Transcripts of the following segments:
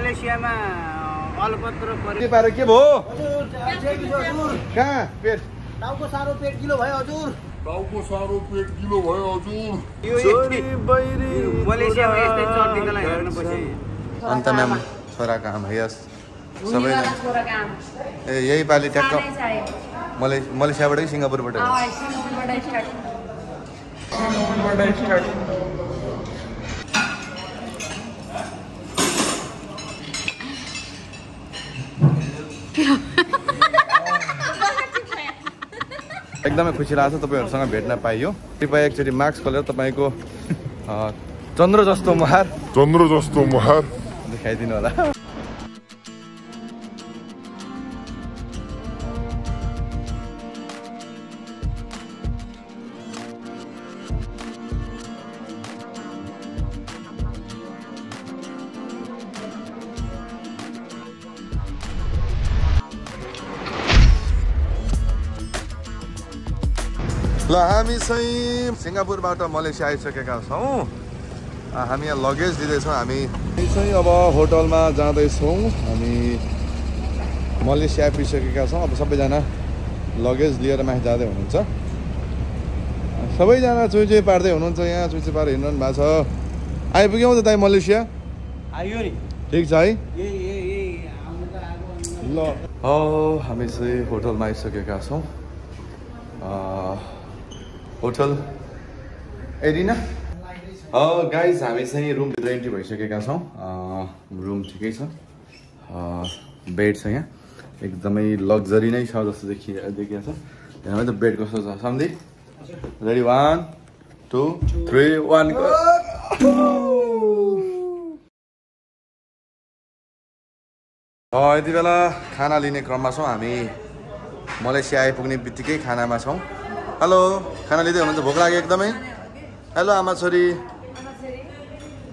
मलेसियामा अलपत्र के पारे के भयो कहाँ पेट टाउको सारो पेट किलो भयो हजुर टाउको सारो पेट किलो भयो हजुर मलेसियामा यस्तै चर्नीको लागि हेर्नु पछि अन्त म्याम छोराको आमा यस सबैजना ए यही पालि ट्याक्क मलेसियाबाटै सिङ्गापुरबाट एकदमै खुसी लाग्छ तपाईहरुसँग भेट्न पाइयो। कृपया एकचोटि मास्क खोलेर तपाईको चन्द्र जस्तो मुहार देखाइदिनु होला। ल हामी चाहिँ सिङ्गापुरबाट मलेसिया आइसकेका छौँ। हामी यहाँ लगेज दिँदैछौँ। हामी चाहिँ अब होटलमा जाँदैछौँ। हामी मलेसिया आइपुगिसकेका छौँ। अब सबैजना लगेज लिएर माथि जाँदै हुनुहुन्छ। सबैजना चुइचुई पार्दै हुनुहुन्छ। यहाँ चुइचुई पारेर हिँड्नु भएको छ। आइपुग्यौँ त दाइ मलेसिया आयो नि ठिक छ है। ल हामी चाहिँ होटलमा आइसकेका छौँ। होटल एरिना गाइज हामी चाहिँ रुमभित्र एन्ट्री भइसकेका छौँ। रुम ठिकै छ। बेड छ यहाँ एकदमै लग्जरी नै छ जस्तो देखिएको छ। यहाँ त बेड कस्तो छ सम्झि रेडी 1 2 3 1 यति बेला खाना लिने क्रममा छौँ। हामी मलेसिया आइपुग्ने बित्तिकै खानामा छौँ। हेलो खाना लिँदै हुनुहुन्छ? भोक लाग्यो एकदमै। हेलो आमा छोरी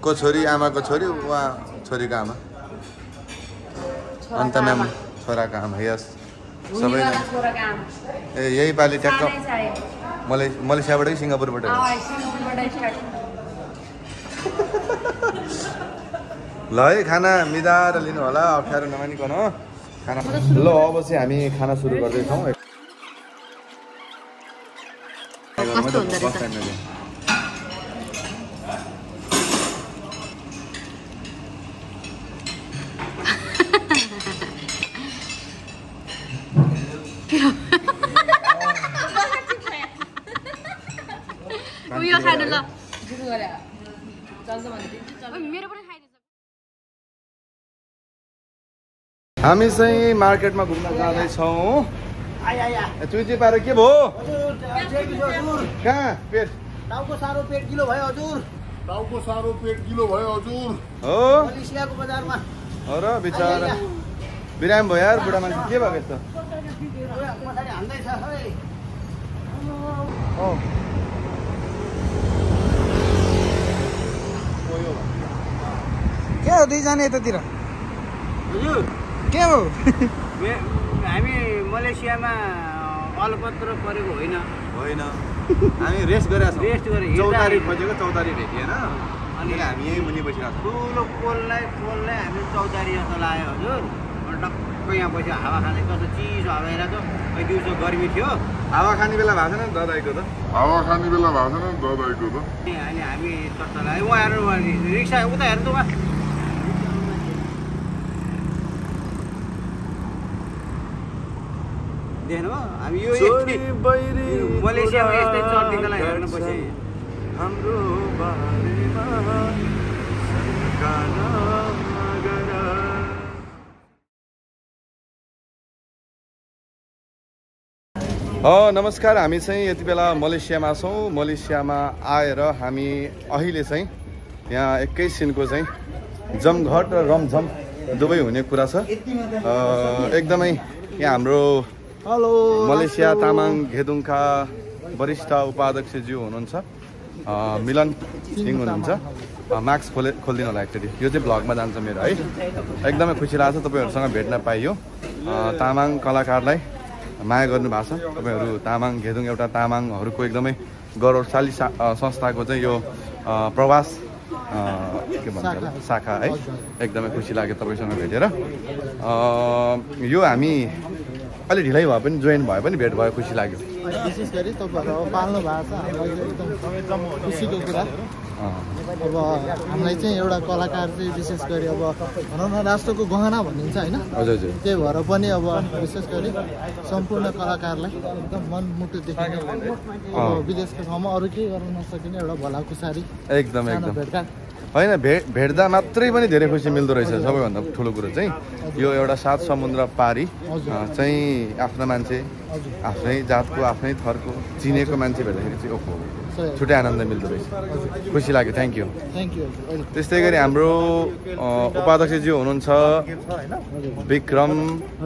को छोरी आमाको छोरी वा छोरीको आमा अन्त म्याम छोराको आमा यस सबैजना ए यही पालि ट्याक्क मलेसियाबाटै सिङ्गापुरबाट ल है खाना मिलाएर लिनु होला अप्ठ्यारो नमानिकन खाना। ल अब चाहिँ हामी खाना सुरु गर्दैछौँ। उयो खानु ल हामी चाहिँ मार्केटमा घुम्न जाँदैछौँ। चुइची पारे के भयो कहाँ पेट टाउको सारो पेट किलो भयो हजुर टाउको सारो पेट किलो भयो हजुर हो मलेसियाको बजारमा हो र बिचारा बिराम भयो यार बुढा मान्छे के भएको यस्तो पछाडि हान्दै छ है। के हो दुईजना यतातिर हजुर के हो हामी मलेसियामा अलपत्र परेको होइन हामी रेस्ट गरेका छौँ। रेस्ट गरे चौतारी खोजेको चौतारी भेटिएन अनि हामी यही मुनि बसिरहेको छौँ। ठुलो पोललाई हामी चौतारी जस्तो लाग्यो हजुर। टक्क यहाँ बस्यो हावा खाने कस्तो चिसो हावा आइरहेको छ। दिउँसो गर्मी थियो हावा खाने बेला भएको छैन दादाईको त हामी तत्त लाग्यो। उहाँहरू रिक्सा उता हेर्नु त देख्नु हामी यो मलेसियामा यस्तै चर्नीको लागि हेर्नु पछि हाम्रो बारेमा नमस्कार। हामी चाहिँ यति बेला मलेसियामा छौँ। मलेसियामा आएर हामी अहिले चाहिँ यहाँ एकैछिनको चाहिँ जमघट र रमझम दुवै हुने कुरा छ। एकदमै यहाँ हाम्रो मलेसिया तामाङ घेदुङका वरिष्ठ उपाध्यक्षज्यू हुनुहुन्छ मिलन सिंह हुनुहुन्छ। मास्क खोलिदिनु होला एकचोटि। यो चाहिँ भ्लगमा जान्छ मेरो है। एकदमै खुसी लाग्छ तपाईँहरूसँग भेट्न पाइयो। तामाङ कलाकारलाई माया गर्नु भएको छ तपाईँहरू। तामाङ घेदुङ एउटा तामाङहरूको एकदमै गौरवशाली संस्थाको चाहिँ यो प्रवास के भन्छ शाखा है एकदमै खुसी लाग्यो तपाईँसँग भेटेर यो हामी अलि ढिलै भए पनि जोइन भए पनि भेट भयो खुसी लाग्यो विशेष गरी तपाईँहरू पाल्नु भएको छ हामीलाई एकदम खुसीको कुरा अब हामीलाई चाहिँ एउटा कलाकार चाहिँ विशेष गरी अब भनौँ न राष्ट्रको गहना भनिन्छ होइन हजुर हजुर त्यही भएर पनि अब विशेष गरी सम्पूर्ण कलाकारलाई एकदम मनमुटुदेखि विदेशको ठाउँमा अरू केही गर्न नसकिने एउटा भलाकुसारी एकदम भेटघाट होइन भेट्दा मात्रै पनि धेरै खुसी मिल्दो रहेछ सबैभन्दा ठुलो कुरो चाहिँ यो एउटा 7 समुद्र पारी चाहिँ आफ्नो मान्छे आफ्नै जातको आफ्नै थरको चिनेको मान्छे भेट्दाखेरि चाहिँ ओहो छुट्टै आनन्द मिल्दो रहेछ खुसी लाग्यो थ्याङ्क यू त्यस्तै गरी हाम्रो उपाध्यक्षज्यू हुनुहुन्छ विक्रम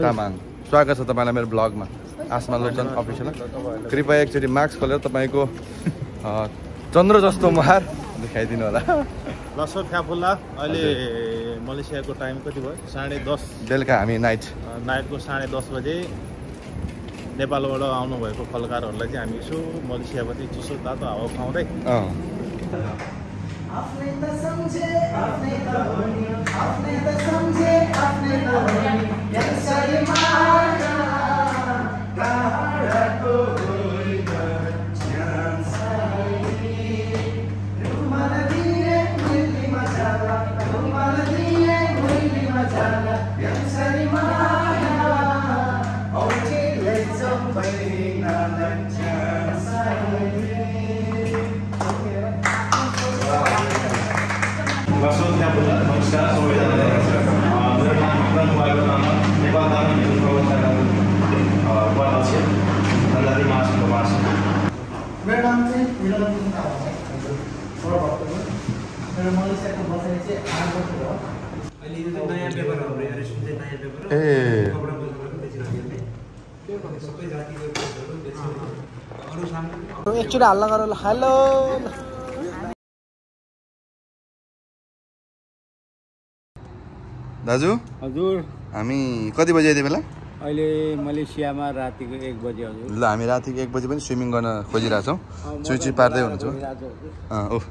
तामाङ स्वागत छ तपाईँलाई मेरो ब्लगमा आसमा लोचन अफिसियल कृपया एकचोटि मास्क खोलेर तपाईँको चन्द्र जस्तो मुहार देखाइदिनु होला लसो फ्याफुल्ला अहिले मलेसियाको टाइम कति भयो 10:30 बेलुका हामी नाइटको 10:30 बजे नेपालबाट आउनुभएको कलाकारहरूलाई चाहिँ हामी यसो मलेसियापछि चिसो तातो हावा खुवाउँदै नमस्कार सबैजनालाई मेरो नाम विक्रम कुमारको नाममा नेपालमा मेरो उपाध्यक्ष जनजाति महासङ्घको महासचिव मेरो नाम चाहिँ मिलन मेरो मलेसियाको बसाइ चाहिँ 8 वर्ष हो अहिले यो नयाँ पेपर हो हाम्रो जुन चाहिँ नयाँ पेपर हो कपडा बजारमा बेचिरहेको छ के भन्ने सबै जातिको पेपरहरू बेचिरहेको अरु सामान एकचोटि हल्ला गरेर हेलो दाजु हजुर हामी कति बजे यति बेला अहिले मलेसियामा रातिको 1 बजे हजुर ल हामी रातिको 1 बजे पनि स्विमिङ गर्न खोजिरहेछौँ चुइची पार्दै हुनुहुन्छ ओह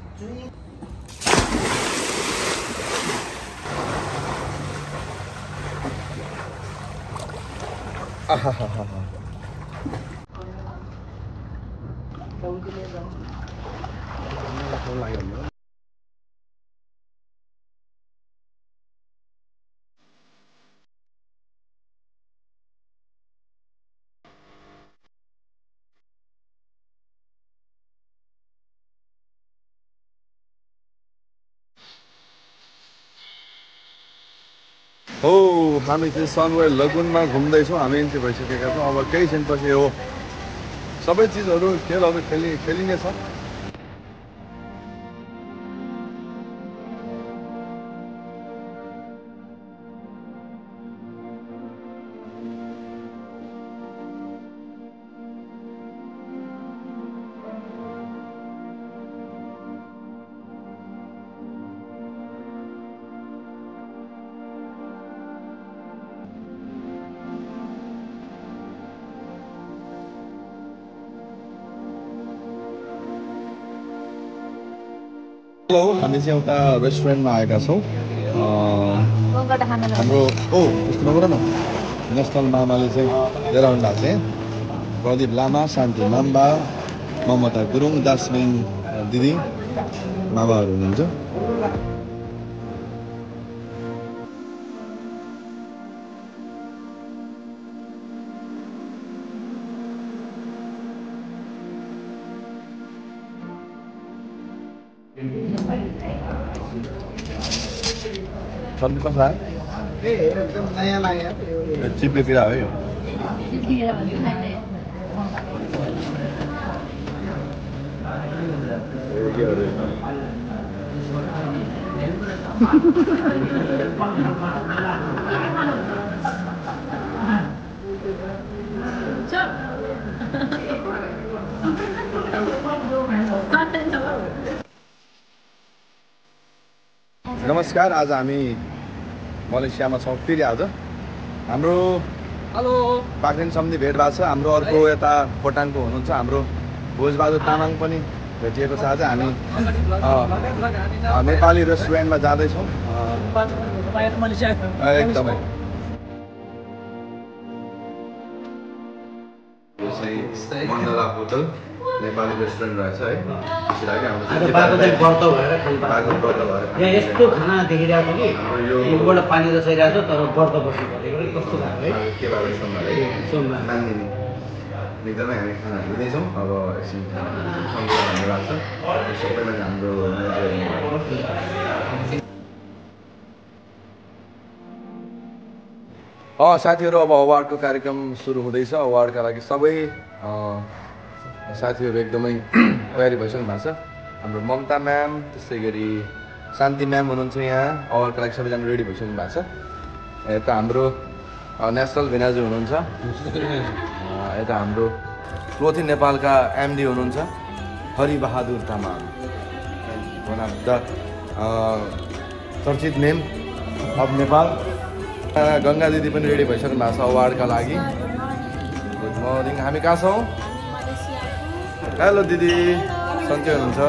हो हामी चाहिँ सनवेयर लगुनमा घुम्दैछौँ हामी चाहिँ भइसकेका छौँ अब केही क्षणपछि हो सबै चिजहरू खेलहरू खेलिनेछ हेलो हामी चाहिँ एउटा रेस्टुरेन्टमा आएका छौँ हाम्रो नगर न नेसनल मामाले चाहिँ लिएर आउनु भएको चाहिँ प्रदीप लामा शान्ति माम्बा ममता गुरुङ जास्मिन दिदी मामाहरू हुनुहुन्छ कस्तो छ एकदम नयाँ लाग्यो चिप्लेतिर हो यो नमस्कार आज हामी मलेसियामा छौँ फेरि आज हाम्रो हेलो पाक्रिन सम्धि भेट भएको छ हाम्रो अर्को यता खोटाङको हुनुहुन्छ हाम्रो भोजबहादुर तामाङ पनि भेटिएको छ। आज हामी नेपाली रेस्टुरेन्टमा जाँदैछौँ एकदमै। यो चाहिँ मण्डला होटल नेपाली रेस्टुरेन्ट रहेछ है। त्यसै लागि यहाँ यस्तो खाना देखिरहेको कि योबाट पानी रसाइरहेको छ तर व्रत बस्नु परेको कस्तो लाग्यो है। के भएको सोमबार नान्दिनी एकदमै हामी खाना लिँदैछौँ। अब एकछिन सँगै भन्ने लाग्छ सबैलाई हाम्रो साथीहरू अब अवार्डको कार्यक्रम सुरु हुँदैछ। अवार्डका लागि सबै साथीहरू एकदमै तयारी भइसक्नु भएको छ। हाम्रो ममता म्याम त्यस्तै गरी शान्ति म्याम हुनुहुन्छ यहाँ। अवार्डका लागि सबैजना रेडी भइसक्नु भएको छ। यता हाम्रो नेसनल भेनाजु हुनुहुन्छ। यता हाम्रो क्लोथिङ नेपालका एमडी हुनुहुन्छ Haribahadur Tamang, one of the चर्चित नेम अफ नेपाल। गङ्गा दिदी पनि रेडी भइसक्नु भएको छ अवार्डका लागि। Good morning. हामी कहाँ छौँ? हेलो दिदी, सन्चै हुनुहुन्छ?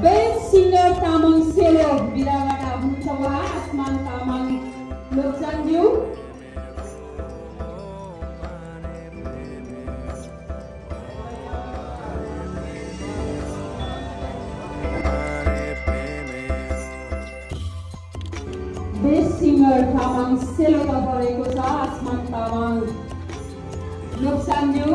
बेस्ट सिंगर तामाङ सेलो बिराबाट हुनुहुन्छ उहाँ आसमान तामाङ लोकसान्ज्यू। बेस्ट सिंगर तामाङ सेलो त परेको छ आसमान तामाङ लोकसान्ज्यू।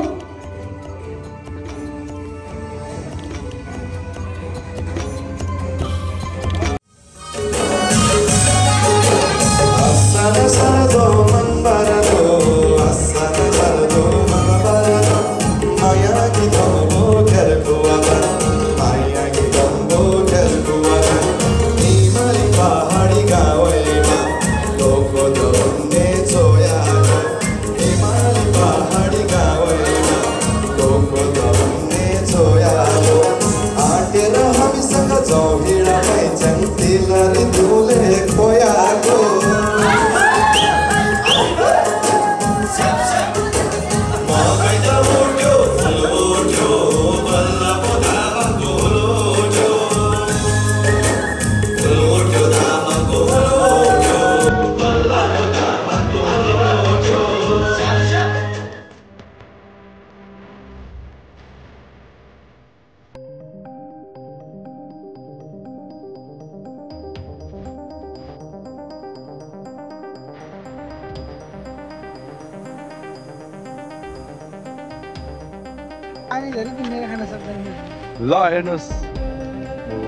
ल हेर्नुहोस्,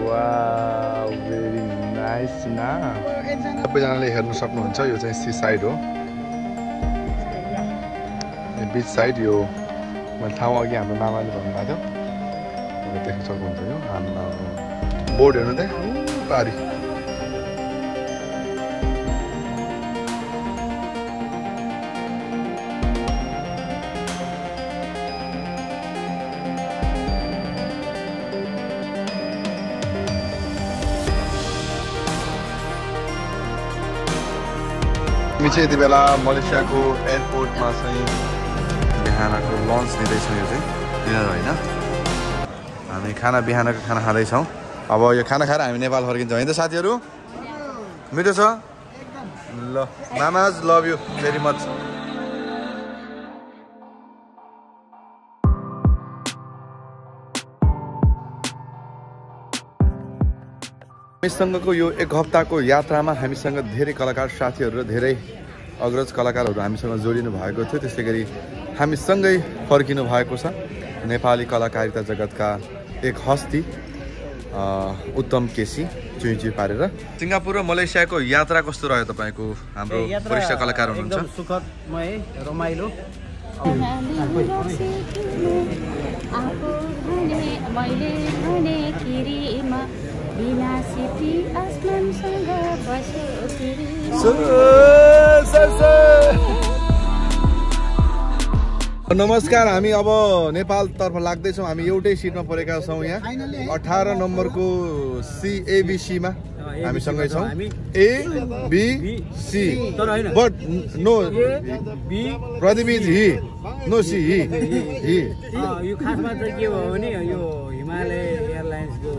वाउ भेरी नाइस ना। सबैजनाले हेर्नु सक्नुहुन्छ। यो चाहिँ सी साइड हो, बिच साइड। यो मैले ठाउँ अघि हाम्रो मामाले भन्नुभएको थियो, देख्न सक्नुहुन्छ। यो हाम्रो बोर्ड हेर्नु त पारी। हामी चाहिँ यति बेला मलेसियाको एयरपोर्टमा चाहिँ बिहानको लन्च लिँदैछौँ। यो चाहिँ डिनर होइन, हामी बिहानको खाना खाँदैछौँ। अब यो खाना खाएर हामी नेपाल फर्किन्छौँ होइन त साथीहरू? मिठो छ? ल mama's love you very much. हामीसँगको यो एक हप्ताको यात्रामा हामीसँग धेरै कलाकार साथीहरू र धेरै अग्रज कलाकारहरू हामीसँग जोडिनु भएको थियो। त्यसै गरी हामीसँगै फर्किनु भएको छ नेपाली कलाकारिता जगतका एक हस्ती उत्तम केसी चुइची पारेर। सिङ्गापुर र मलेसियाको यात्रा कस्तो रह्यो तपाईँको? हाम्रो वरिष्ठ कलाकार हुनुहुन्छ। एकदम सुखदमय, रमाइलो। नमस्कार, हामी अब नेपालतर्फ लाग्दैछौँ। हामी एउटै सिटमा परेका छौँ यहाँ 18 नम्बरको CABC-मा हामीसँगै छौँ। ABC but no Pradeep is he no see he यो खासमा चाहिँ के भयो भने यो हिमालय एयरलाइन्सको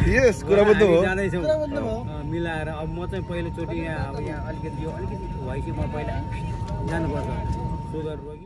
यस कुरा बुझ्नु हो। मिलाएर अब म चाहिँ पहिलोचोटि यहाँ अब यहाँ अलिकति भइसक्यो, म पहिला जानुपर्छ सुगर रोगी।